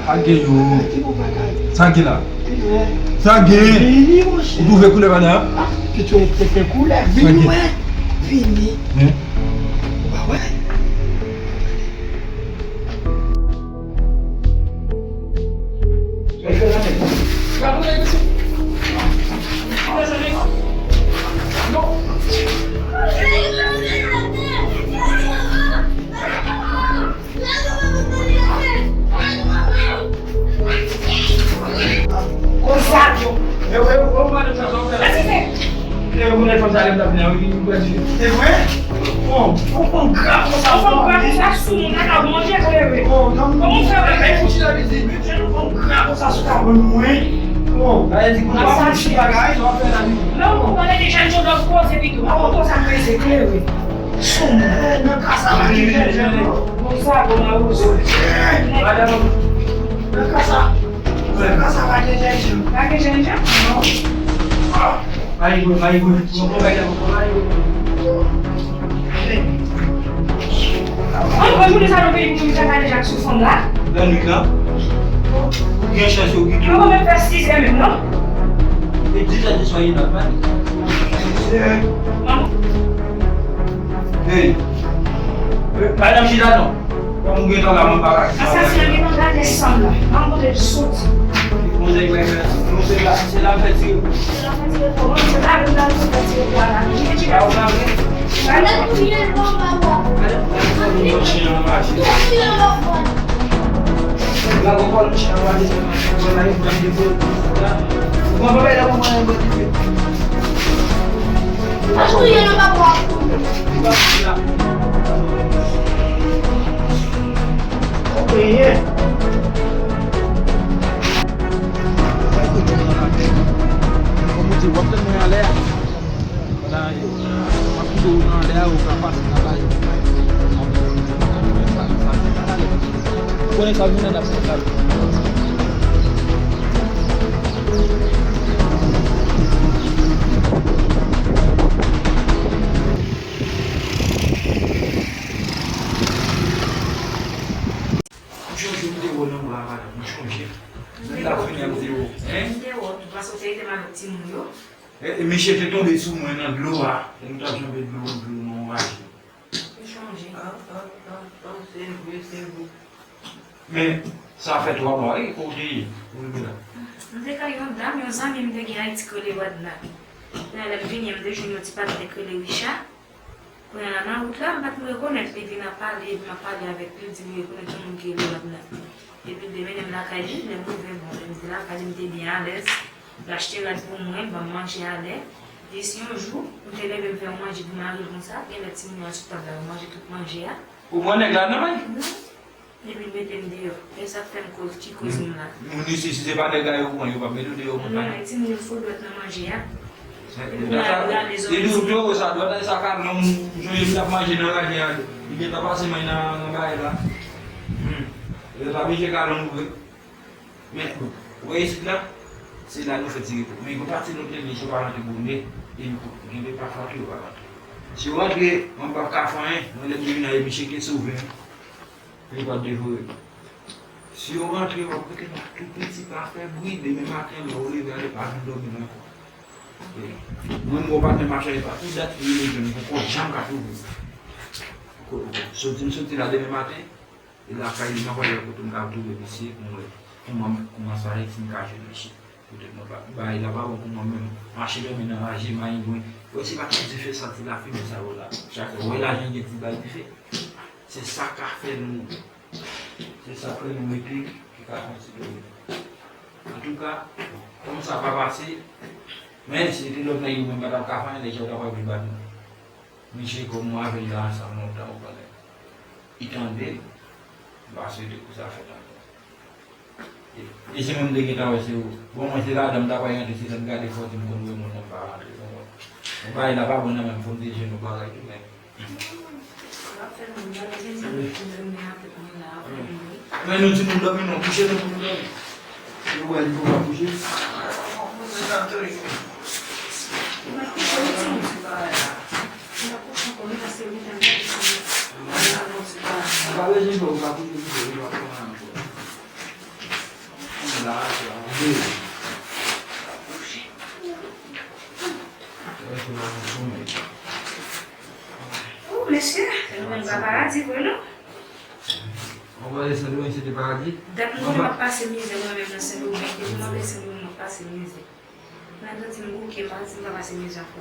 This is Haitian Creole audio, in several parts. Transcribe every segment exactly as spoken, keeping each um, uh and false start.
Sa gen yo. Sa gen la. Sa gen. Vini, monchè. Ou twouve koulè bana a? Ah, pito e pete koulè. Vini, wè. Vini. Hein? Ou pa wè? Konsa, yo. E, e, e, madanm sa, sa w fè la? Sa se fè. E, ou konnen fanm sa lè m t ap vin la, wi, li pral di. Se vre? Bon, ou konn gra konsa. Ou konn gra konsa sou moun nan k ap manje klere. Bon, non, kòman w fè wè? Ay, fouti la vizib. Jan nou konn gra konsa sou tablo nou, wi. Bon, sa vle di konsa w ap fouti bagay, sa w ap fè la vizib. Non, ou konnen deja nou lòt koze pito. Bon, konsa m prese klere. Sou moun. Nan ka sa pa gen jènjan non. Bon, sa bon, mawozo. Madanm. Nan ka sa. Nan ka sa pa gen jènjan. Pa gen jènjan? Non. Mayi gwe, mayi gwe. Mwen konn bagay la, mwen konn mayi gwe. Mwen, mwen, mwen, sa nan peyi pou nou fè pale jak sou fanm la. Lannwit la. Gen chans yo gen. Yo pa menm fè sizè menm, non? E dizè de swa ye nan pale. Sizè. Manman. Hey. Madanm chita non. Kòm ou gentan la, mwen pa ka. Asasen an gentan gade sanm la. Ban m kote l soti. Konsèy mwen fè. Nou se la, se la fè tire. Se la fè tire pou mwen, se la nou la nou fè tire pou ala. Jimmy, jimmy. Ala touye non, papa. Ala touye non, papa. La gon kòl chen an mache. Bon la, e pran de pou. Bon, papa, la pou mwen, bon, de. Ala touye non, papa. Konnen sa vin nan ap fè sa. Ou chonje m te wè w nan bra a, madanm, ou chonje? Lè m t ap vini a, m te wè w, hein? M te wè w, paske w te rete m avèk timoun yo. E, e, misye te tonbe sou mwen nan dlo a. Lè nou t ap janbe dlo, dlo nan yon raje. M chonje. Ah, ah, ah, ah, se vre, se vre. Men, sa fè twa mwa, wi, ou te ye, ou rive la. M te kay yon dam, yon zanmi m te gen Ayiti k rele Wadna. Kounye a lè m vini an, m te jwenn yon ti patnè k rele Richard. Kounye a la, nan wout la, m pa t rekonèt li, epi n ap pale, epi m ap pale avèk li, li di li rekonèt yon moun ki rele Wadna. Epi l te mennen m lakay li, lè m rive, bon, lè m te lakay li, m te byen alèz. L achte rad pou mwen, ban m manje alè. Jis yon jou, m te leve m fè yon manje pou mari l konsa, genlè timoun yo sou tab la, yo manje tout manje a. Ou pran nèg la nan men? Non. Epi l mete m deyò. E sa k fè m koz, ti koz m la. Moun isi, si se pa nèg la yo pran, yo p ap mete w deyò konsa. Non, e timoun yo fò dwèt nan manje a. Epi kounye a, yo rale zòrèy ti moun. Li di w, sa dwèt la, sa ka non, m sonje m t ap manje nan raje a, li gentan pase men nan, nan bagay la. Hmm. Yo t ap manje kalon vre. Men, bon, ou wè isit la, se la nou fè ti repo. Men gon pati nou te gen, si yo pa rantre bonè, e nou genbe pafwa tou yo pa rantre. Si yo rantre, mwen p ap ka fè anyen, mwen lè m te vin la, e misye te sove m. Li p ap devore m. Si yo rantre, w ap rete la tou piti, pa fè bri, demen maten, lè w leve, ale pa vin dòmi la ankò. E mwen, m wè w pa t menm mache pa tout dat, li rele jwenn, poko janm ka twouve m. Soti, m soti la demen maten, E lakay li, m ap wè kote m ka twouve misye pou m wè kouman, kouman sa ye, si m ka jwenn misye. Poutèt mwen pa, bagay la pa bon pou mwen menm. Mache dòmi nan raje, mayengwen. Ou wè, se pa tout dife santi lafimen sa yo la. Chak lè w wè lajan gen ti bay dife. Se sa k ka fè nou, se sa k fè nou mete ki ka fè yon ti dòmi. Antouka, kòm sa pa pase, men si te lòt nèg yo menm pa t ap ka fè anyen, nèg yo t ap vin bat nou. Misye kòm mwen avè l la ansanm lontan, ou konnen. Li tande m, m pa swete pou sa fèt ankò. E, e si mwen m te gentan wè se ou, bon, mwen se ladan m ta pral rantre, se lè m gade fòti m konn wè moun nan pa rantre, ou konprann. Bon, bagay la pa bon nan men m, fò m te jwenn yon bagay tou, men. L ap fè moun nan, men se moun ki menm men avèk mwen la, ap fè moun. Men nou timoun dòmi, non, kouche nou pou nou dòmi. Yo wè li pou pa kouche. Ou pa bezwen pè, ou pa kouche pou ou, ou pa pran ankò. Paparazzi vre non. Mwen pale Sendomeng se te paradi. Dat m konnen m ap pase mizè mwen menm nan Sendomeng. Depi m antre Sendomeng, m ap pase mizè. Mwen santi m bouke, m pa santi m ka pase mizè ankò.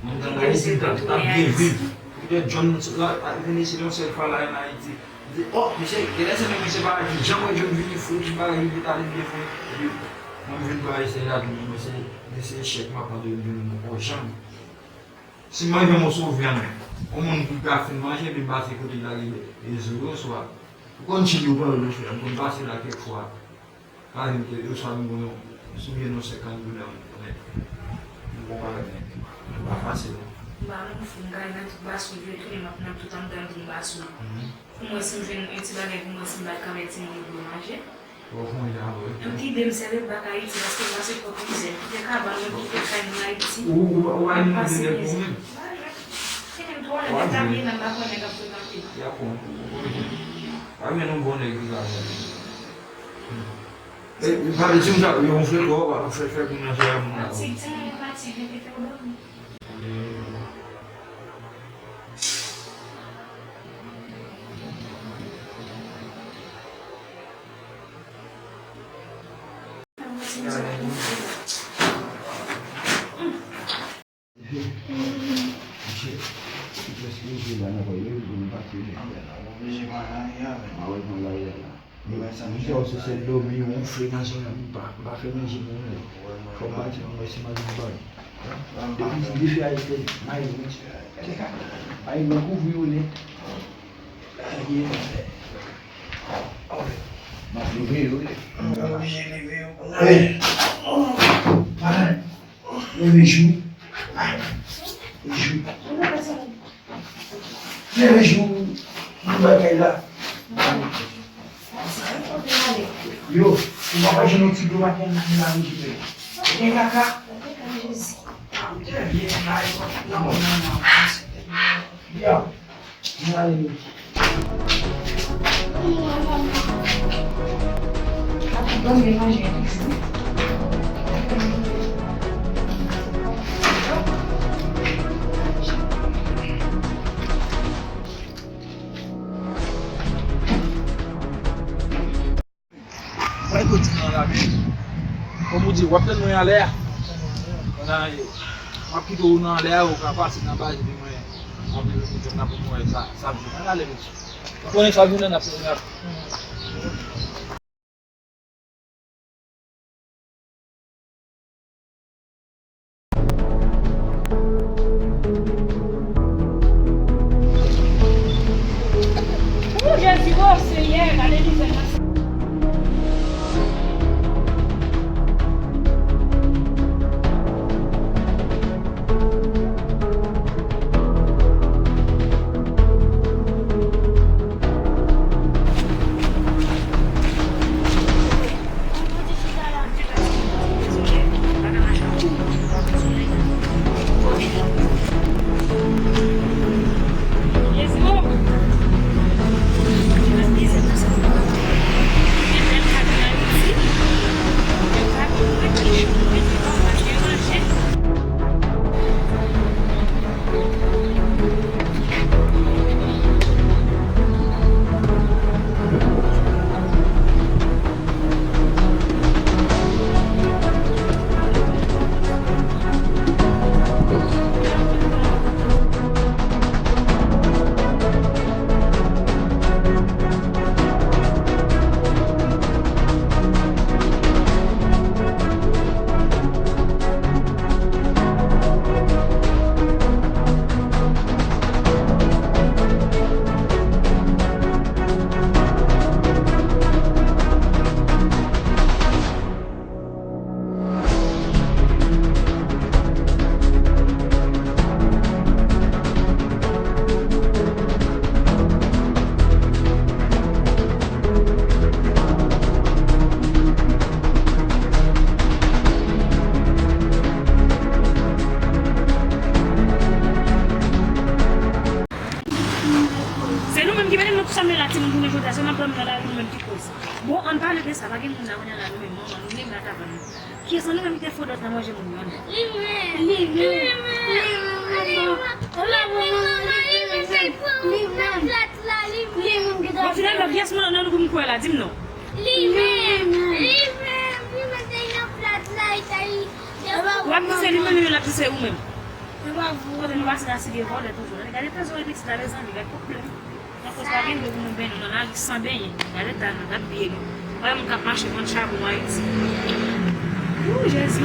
Mwen t ann Ayiti, m t ap, t ap byen viv. Poutèt John la, vin isit yon sèl fwa la, ann Ayiti. M di, oh, mesye, genlè se menm mesye pa di, jan mwen John vini fou, tout bagay li vit ale byen fou. Epi, mwen m vin pa Ayiti la, tou, mwen se, se echèk m ap mande l vin, mwen pa janm. Si m manje yon moso vyann, yon moun ki ka fin manje, epi m pase kote l lage e zo yo, swa, ou konn chili ou pa yo, frè, m konn pase la kèk fwa. Pa egzanp, yo swa m gon yon, soubyen yon senkant dola m konnen. M gon bagay nèt. M pa fasil non. M pa moun fou, m ka nan tout basou, yo tounen m ap nan tout anndan tout basou. Mhm. Pou mwen, si m jwenn yon ti bagay pou mwen, si m bat kanmenm timoun yo pou yo manje. Ou konn jan vre. Tout ide m se ret bak Ayiti, paske m pase twòp mizè. M kite kabann mwen, m kite kay mwen Ayiti. Ou, ou, ou pa gen moun ki ede pou ou menm? Ou pa gen. Se menm twò lè nèg la vye nan m pa konnen k ap frekante. Y ap pran. Pa gen yon bon nèg ki ka fè. E, e, pale, si m ta, yo, m fè twò, pa fè, fè moun nan fè moun nan. Fatig, timoun fatig, li te fè w dòmi. Misye, se sèl dòmi, wonfle nan zòn nan, m pa, m pa fè manje pou mwen. Fò m pati, mwen, se manje m bay. Depi m fin defi a, se mayi mwen. Mayi mwen kouvri yo nèt. M ap leve yo wi. Hey! Malad! Leve jou. Leve jou. Leve jou. Yon bagay la. Yo, ou pa jwenn yon ti dlo maten nan la wi. Gen kaka. Trè byen, nan, nan, nan, nan. Byen. Mwen ale menm. Ap ban m manje toujou. Mwen kote nan la men. Kòm ou di, w ap tann mwen anlè a. Nan, m ap kite w nan anlè a, ou ka pase nan baz epi mwen, m ap leve pou jwenn nan pou mwen sa, sa m jwenn. Ann ale, mesye. Ou konnen sa m jwenn nan, n ap, n ap. O Jezi, o Senyè, gade mizè nan sa. Se nou menm ki mete nou tout sa m la timoun jounen jodi a, se n ap dòmi nan lari nou menm ki koz. Bon, ann pale de sa, pa gen moun la kounye a la, nou menm manman nou, nou menm la kabann nou. Kiyès nan nou menm ki te fè dòt nan manje moun yo, ann di? Li menm. Li menm. Li menm. Li menm. Li menm. Li menm. Li menm ki ta. Bon, finalman, kiyès nan nou pou m kwè la? Di m non. Li menm. Li menm. Li menm te nan plat la, li ta. W ap di se li menm, men l ap di se ou menm. Kote nou pase la, se gen vòlè toujou. Gade pèzon e pitit la, mezanmi, gade pwoblèm. Nan koz pa gen dlo pou nou benyen, nou nan lari san benyen. Gade ta nou, gade pye nou. Wè moun k ap mache vann chabon Ayiti. Wou, Jezi, o.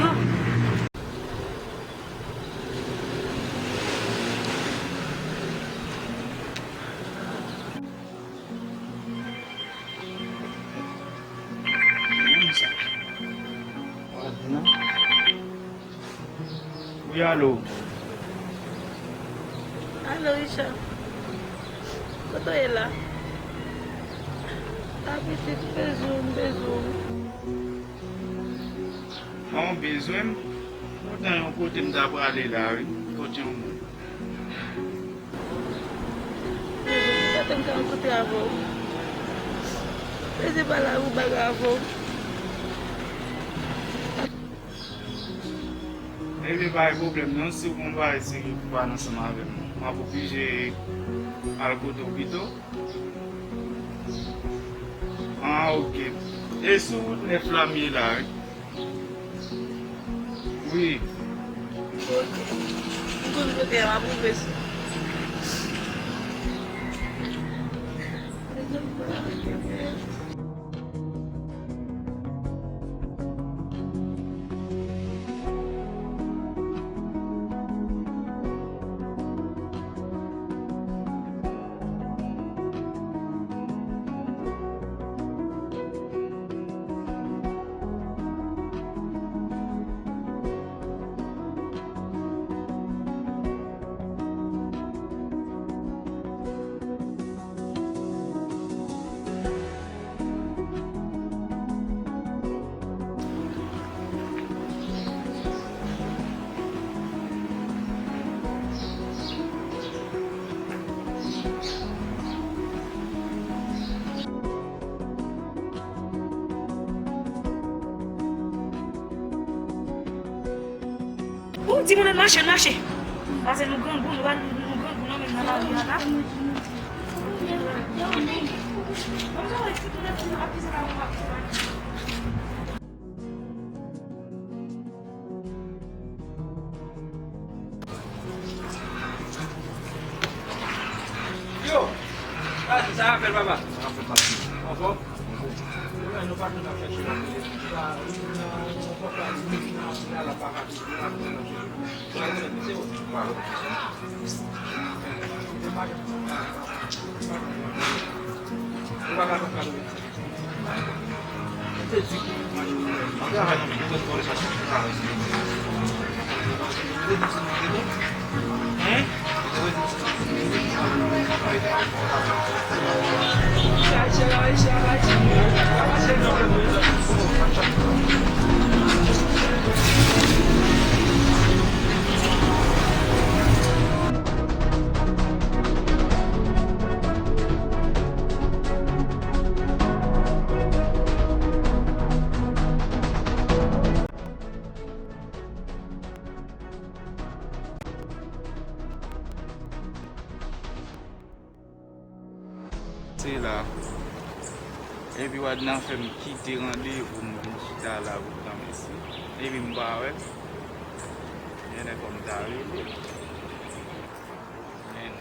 Wi, alo. Alo, Richard. Kote w ye la? A pitit, m bezwen w, m bezwen w. An, w bezwen m? Poutan yon kote m ta prale la, wi. Kot yon moun. Bezwen m, kote m ka rankontre avè w? Bezwen pale avè w, bagay avè w. Ebyen, pa gen pwoblèm non, si w gon bagay serye pou pale ansanm avè m, m ap oblije al kote w pito. Ah, ok. E sou wout nèf la m ye la, wi. Wi. Ok. M konn kote a, m ap rive sou. Ou di moun nan mache, mache. Pase nou grangou, nou pa, nou grangou nan menm nan lari a la. Yo, sa, sa apèl papa. Anfòm? Nou pa konn ap chèche la. Se la. Epi Wadna fè m kite randevou m vin chita la poutan, mesi. Epi m pa wè l. Gen lè kòm ta rele. Men.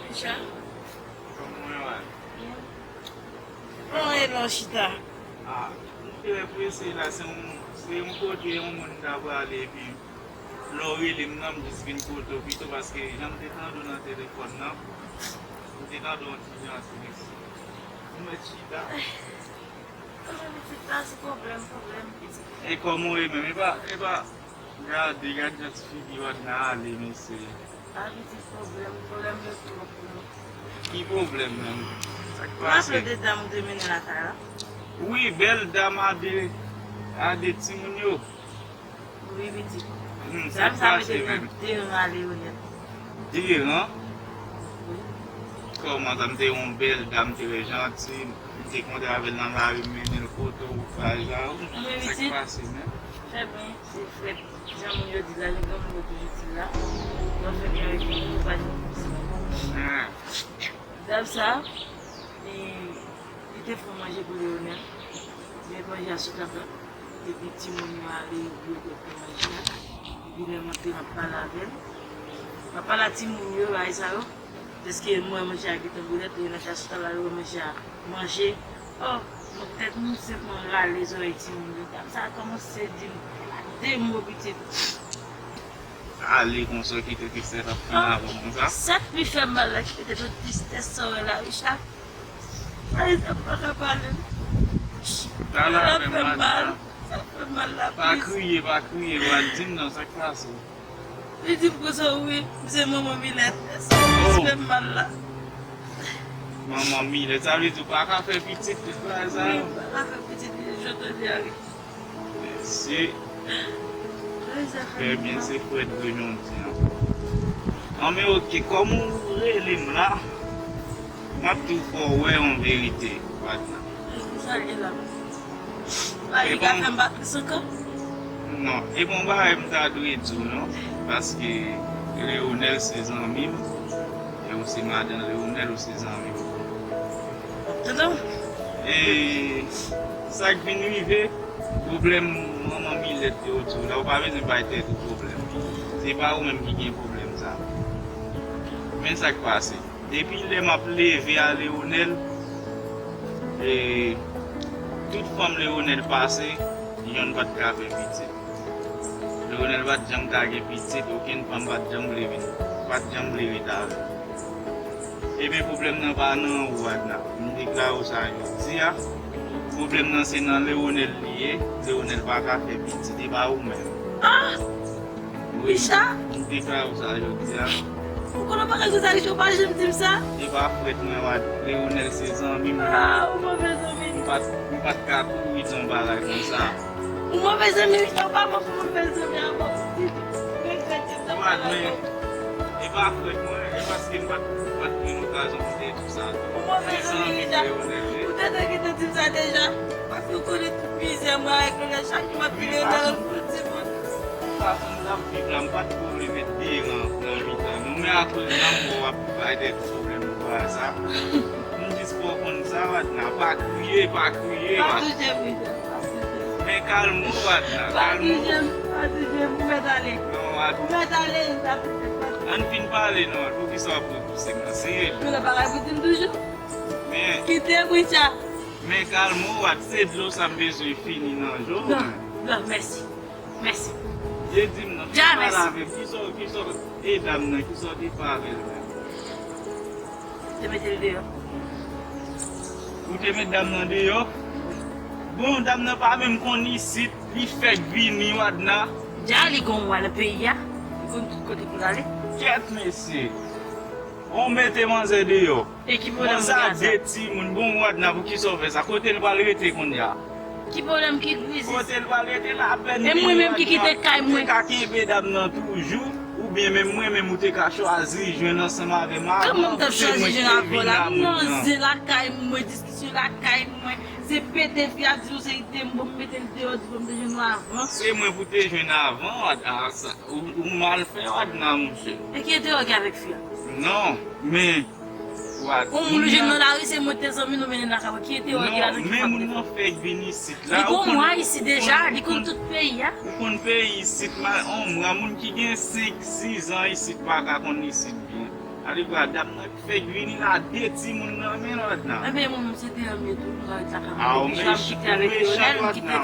Richard? Kòman w ye? Bon, e lò chita. Ah, m te wè prese la, se yon, se yon kote yon moun ta prale, epi lè w rele m nan, m jis vin kote w pito, paske jan m te tande w nan telefòn nan, m te tande yon ti jan sou mesye. M mèt chita. Kòman pitit la, se pwoblèm, pwoblèm, pitit. E kòman w ye menm? E pa, e pa, gade, gade jan ti figi Wadna ale, mesye. Pa pitit pwoblèm, pwoblèm yo twòp pou nou. Ki pwoblèm menm? Sa k pase? Ou raple de dam ou te mennen lakay la? Wi, bèl dam a de, a de timoun yo. Wi, pitit. Hmm, sa k pase menm? Dam sa mete nou de ran ale yo nèt. De ran? Wi. Kòman sa? M te yon bèl dam, te janti, m te kontre avè l nan lari, m mennen l kote w, bagay sa. Wi, pitit. Sa k pase menm? Ebyen, se frèt, jan moun yo di la, jan granmoun yo toujou di la, lè w fè byen avèk moun, ou pa janm konsa. Dam sa, li, li te fè manje pou Leonel. Li met manje a sou tab la. Epi timoun yo ale, yo pran manje a. Epi lè m antre, m ap pale avè l. M ap pale a timoun yo, bagay sa yo. Dèske m wè manje a gentan boulèt, Leonel ta sou tab la, l wè manje a manje. Oh, mwen tèt mwen senpman rale zòrèy timoun yo. Dam sa a kòmanse di m de mo pitit. Ale konsa, kite tristès ap fin avè w konsa. Sa k pi fè m mal la, ki petèt tout tristès sa w wè la, Richard. Ay, sa m pa ka pale. Sa la fè m mal. Sa fè m mal la. Pa kriye, pa kriye, w a di m nan sa k pase. Li di m konsa, wi, m se manman Milèt. Sa fè m mal la. Manman Milèt, sa vle di w pa ka fè pitit, tout bagay sa yo. Wi, m pa ka fè pitit, je te dis, wi. Mesye, trè byen, se frèt vre jodi a. Anben, oke, kòm ou rele m la, m ap tou fè w wè yon verite, Wadna. Sa gen la. Sa li ka fè m pa tris ankò? Non, e bon bagay m ta dwe di w, non, paske Leonel se zanmi m, e ou se madan Leonel, ou se zanmi m. Tonton. E sa k vin rive, pwoblèm manman Milèt yo di w la, ou pa bezwen bay tèt ou pwoblèm. Se pa ou menm ki gen pwoblèm sa. Men sa k pase. Depi lè m ap leve a Leonel, e, tout fanm Leonel pase, yonn pa t ka fè pitit. Leonel pa t janm ka gen pitit, okenn fanm pa t janm vle vin, pa t janm vle ret avè m. Ebyen, pwoblèm nan pa nan ou, Wadna. M deklare w sa jodi a. Pwoblèm nan se nan Leonel li ye. Leonel pa ka fè pitit, e pa ou menm. Ah! Wi, Richard? M deklare w sa jodi a. Ou konnen bagay konsa, Richard, ou pa janm di m sa? E pa frèt mwen, Wad. Leonel se zanmi m. Ah, ou move zanmi. M pa t, m pa t ka kouri di yon bagay konsa. Ou move zanmi, Richard, ou pa move zanmi avè w. Wad, men, e pa frèt mwen, e paske m pa t, m pa t gen lokazyon pou te di w sa. Ou move zanmi, Richard. Ou te dwe gentan di m sa deja. Paske ou konnen tout mizè mwen avèk Leonel, chak jou m ap di Leonel, yon ti moun. Fason m t ap viv la, m pa t ko vle met deran nan mitan nou, men akoz lanmò w ap bay de pwoblèm pou bagay sa. M jis fè w konn sa, Wadna, pa kriye, pa kriye, Wadna. Pa touche m, Richard, pa touche m. Men kalme w, Wadna, kalme w. Pa touche m, pa touche m, ou mèt ale. Non, Wadna. Ou mèt ale, pa touche m, pa touche m. Ann fin pale, non, poukisa w ap repouse m nan? Serye. Ou nan bagay pou di m toujou? Men. Kite m, Richard. Men kalme w, Wad, se dlo sa m bezwen fini nan je w. Non, non, mèsi. Mèsi. E di m non, fin pale avè m. Kisa w, kisa w, e dam nan, kisa w te fè avè l menm? Te mete l deyò. Ou te met dam nan deyò? Bon, dam nan pa menm konn isit, li fèk vini, Wadna. Dja li gon wa nan peyi a, li konn tout kote pou l ale. Kèt mesye. On mete manzè deyò. E ki pwoblèm ki gen sa? Konsa de timoun, bon, Wadna, poukisa w fè sa? Kote l pral rete kounye a? Ki pwoblèm ki egziste? Kote l pral rete, lapèn li ye, Wadna. E mwen menm ki kite kay mwen? Ou te ka kenbe dam nan toujou, oubyen menm mwen menm ou te ka chwazi jwenn ansanm avè m avan. Kòman m t ap chwazi jwenn avè w la? M nan zen lakay mwen, diskisyon lakay mwen. Se pete fi a di yon seri de mo, m mete l deyò, di fò m te jwenn ou avan. Se mwen pou te jwenn avan, Wadna, sa. Ou, ou mal fè, Wadna, monchè. E ki enterè w gen avèk fi a? Non, men, Wadna. Yon moun ou jwenn nan lari, se mwen te zanmi nou mennen lakay mwen. Ki enterè w gen avèk fi a? Non, men moun nan fèk vin isit la. Li gon mwa isi deja, li konn tout peyi a. Ou konn peyi isit, ma, yon mwa, moun ki gen senk, sis zan isit pa ka konn isit byen. Alevwa, dam nan fèk vini la, de timoun nan men l, Wadna. Ebyen, moun se te yon mye tou, m pa ret lakay mwen. Ah, ou mechan, ou mechan, Wadna.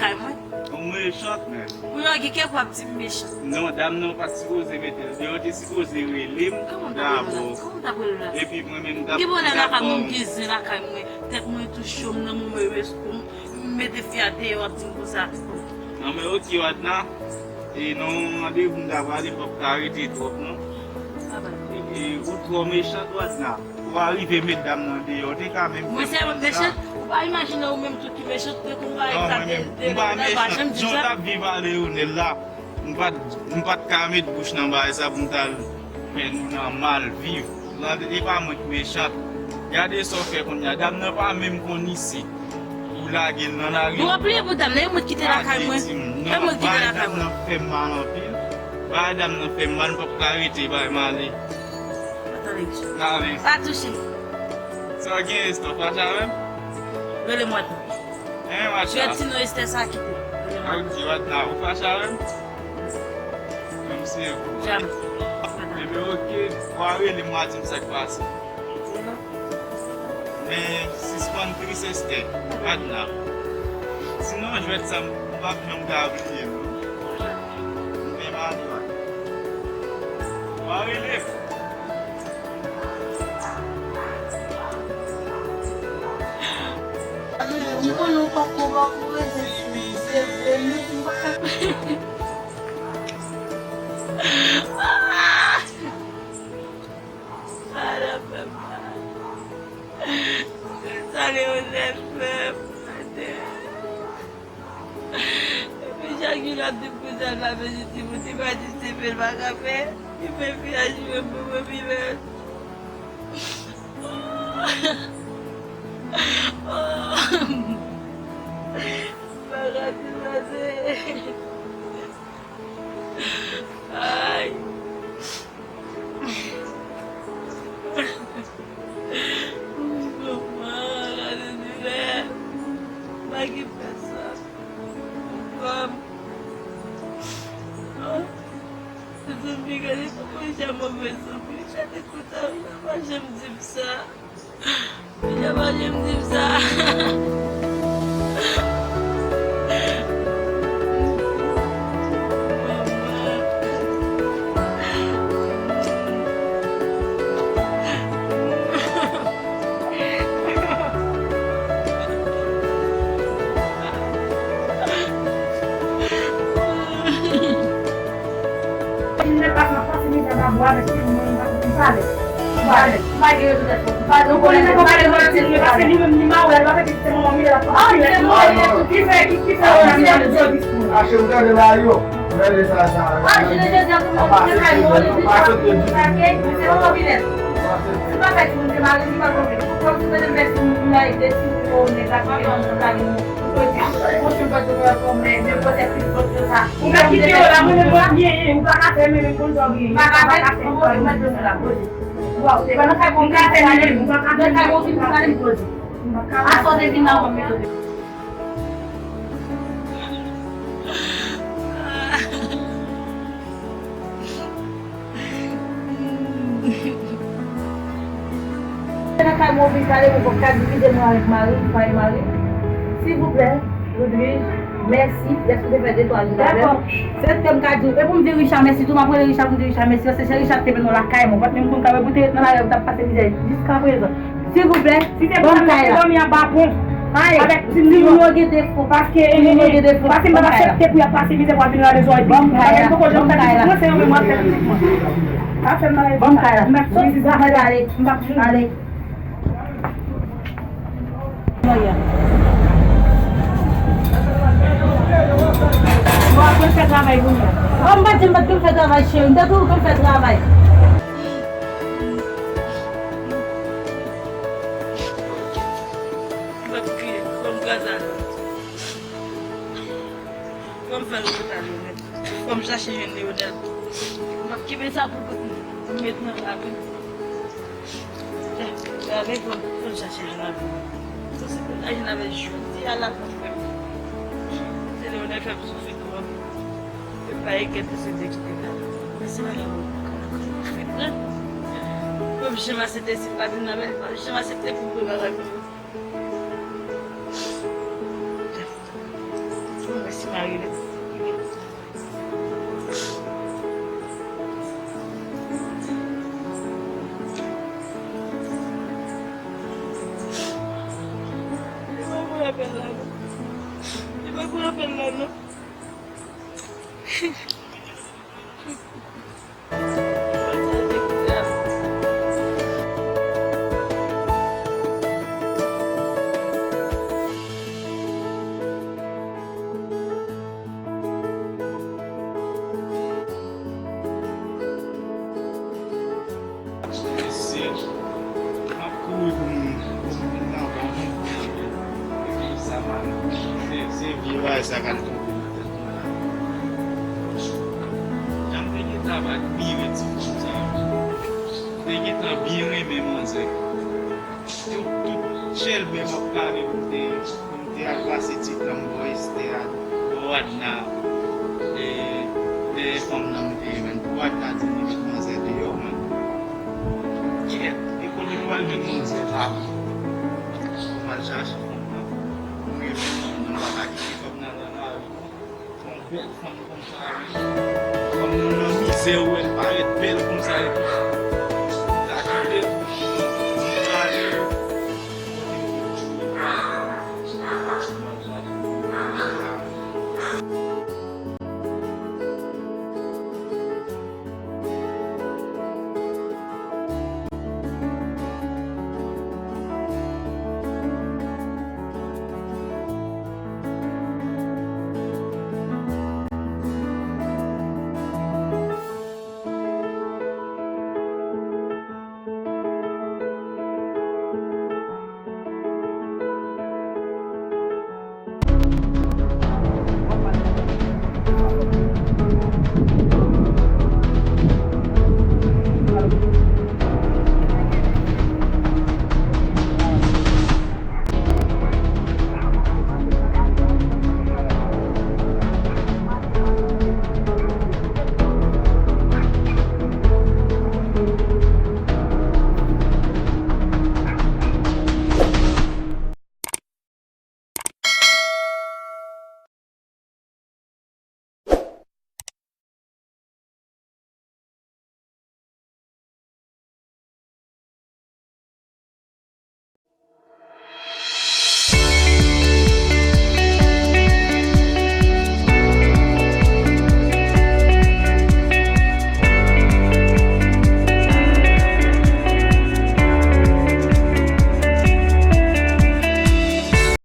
Ou mechan, men. Ou yon ki kè pou ap di m mechan. Non, dam nan pa t sipoze mete l deyò, te sipoze rele m dabò. Kòman w t ap rele m la? Epi mwen menm m t ap, m t ap ban w. Ki pwoblèm lakay mwen, m gen zen lakay mwen, tèt mwen tou cho, m nan moman yo, m mete fi a deyò, w ap di m konsa. Non, men oke, Wadna. E nan yon randevou m ta pale, m p ap ka rete twòp, non. E, e, ou twò mechan, Wadna. Ou arive met dam nan deyò, ou te ka menm fè m konn sa. Mwen sèlman mechan? Ou pa imajine ou menm tou ki mechan, ou te konn pa egzagere, ou pa janm di sa. Non, mwen menm, m pa mechan. Jan w t ap viv a Leonel la, m pa t, m pa t ka met bouch nan bagay sa pou m t al fè nou nan mal viv. Tande, e pa mwen ki mechan. Gade sa w fè kounye a. Dam nan pa menm konn isit. Ou Lage l nan lari. Nou anpil pou dam nan, e mwen ki te lakay mwen. E mwen ki te lakay mwen. Bagay dam nan fè m mal anpil. Bagay dam nan fè m mal, m p ap ka rete, bay m ale. Atande, Richard. Pa touche m. Sa w gen, Esther, w fache avè m? Rele m Watna. Hein, Watna? Jwèt ti non Esther sa kite. Rele m Watna. Ok, Watna, ou fache avè m? Menm si e kou. Jamè. Ebyen, ok, w a rele m, w a di m sa k pase. Men sispann tris, Esther. Watna. Sinon, jwèt sa, m p ap janm ka bliye l, non. M te mare, Watna. W a rele m. M konnen w poko, poko rete, se vre, men m pa ka. Ah! Sa Leonel fè m, atè. Epi chak jou l ap di pou sa l pa bezwen timoun, li pa di se fè l pa ka fè. Li fè fi a jwe pou mwen pi bèl. Pa ka di pase. Ay. Manman, gade doulè. Pa gen pèsòn. Kòm. Oh. Se zanmi, gade kòman Richard move zanmi. Richard te kontan, Richard pa janm di m sa. Richard pa janm di m sa. Mwen pase nan pase mizè nan bwa avèk timoun mwen, mwen pa konn ki pale. Ou pale, ou pa gen rezon dèt ou. Ou pale, ou konnen nèg ou pale, mwen di nou, paske li menm li mawè, l pa fè pitit se manman m li, l ap pran pitit. Ki fè, ki, ki fè ou la, li ap di yo diskou. Ache ou tande la yo. Gade sa, sa. Ache le jodi a pou mwen, mwen kay mwen, li di pa pou mwen pake, mwen se manman Binèt. Se pa fè timoun se mari, li pa konprann. Kòm si mwen te fè timoun pou mwen, de timoun yo, nèg la ki fè mwen, mwen lage mwen. Ou pa kite yo la, mwen menm mwen genyen, ou pa ka fè, men menm konn sa w genyen. Pa ka fè, ou pa ka fè, ou pa ka fè, ou pa ka fè. Ou pa ka fè, ou pa ka fè, ou pa ka fè. Asò te vin la, mwen mete. Nan kay mwen oblije ale, mwen poko ka divize mwen avèk mari m, pa e mari m. Silvouplè, Ludwige, mèsi, dèske w te fè de twa jou avè m. Se ke m ka di w. E pou m di Richard mèsi tou, m ap rele Richard pou m di Richard mèsi, paske se Richard ki te mennen w lakay mwen. Ou pa t menm konn ka wè pou w te ret nan lari a, ou t ap pase mizè jiskaprezan. Silvouplè, ban m kay la. Ban m kay la. Timoun yo gen defo. Paske, paske m pa t aksepte pou y ap pase mizè pou al vin rale zòrèy pitit mwen. Paske m poko janm fè pitit mwen, se yon menm mwen ap fè pitit mwen. Pa fè m bagay konsa. Ban m kay la. M ap soti zafè ale. M p ap ale. Bon, apre m fè travay pou mwen. Oh, m pa t di m pa t konn fè travay, cheri. M te toujou konn fè travay. M p ap kriye, fò m kraze atò. Fò m fè lopital yo nèt. Fò m chache jwenn Leonel. M p ap kenbe sa pou kont mwen. M met nan lavi m. Gade, fò m, fò m chache jwenn lavi m. Fò se pou m ta jwenn avè l jodi a la pou fè m. Se Leonel fè m soufri twòp. Se pa egèt se de ki te la. Men se pa egèt. Fò m janm aksepte si l pa vin avè l, fò m janm aksepte pou m pran bagay pou mwen. Mwen si mari li. Li pa pou apèl la non. Li pa pou apèl la non. Mesye, m ap kouri pou m, pou m vin nan ban mwen. Epi sa m a Se, se vye bagay sa k al tonbe nan tèt mwen la. Jan m te gentan ap admire ti fanm sa. M te gentan byen renmen manzè. Yo tout chèlbè m ap pale pou m te, pou m te al pase ti flanm bò Estè a, bò Adna, e, dèyè fanm nan m te jwenn. Pou Adna di m li met manzè deyò, mwen. Kèt, e kote m pral jwenn manzè sa? Pou m al chache fanm nan. Pou m jwenn fanm nan, m pa ka kite fanm nan nan lari. Yon bèl fanm konsa, wi. Fanm nan nan mizè, ou wè l parèt bèl konsa, epi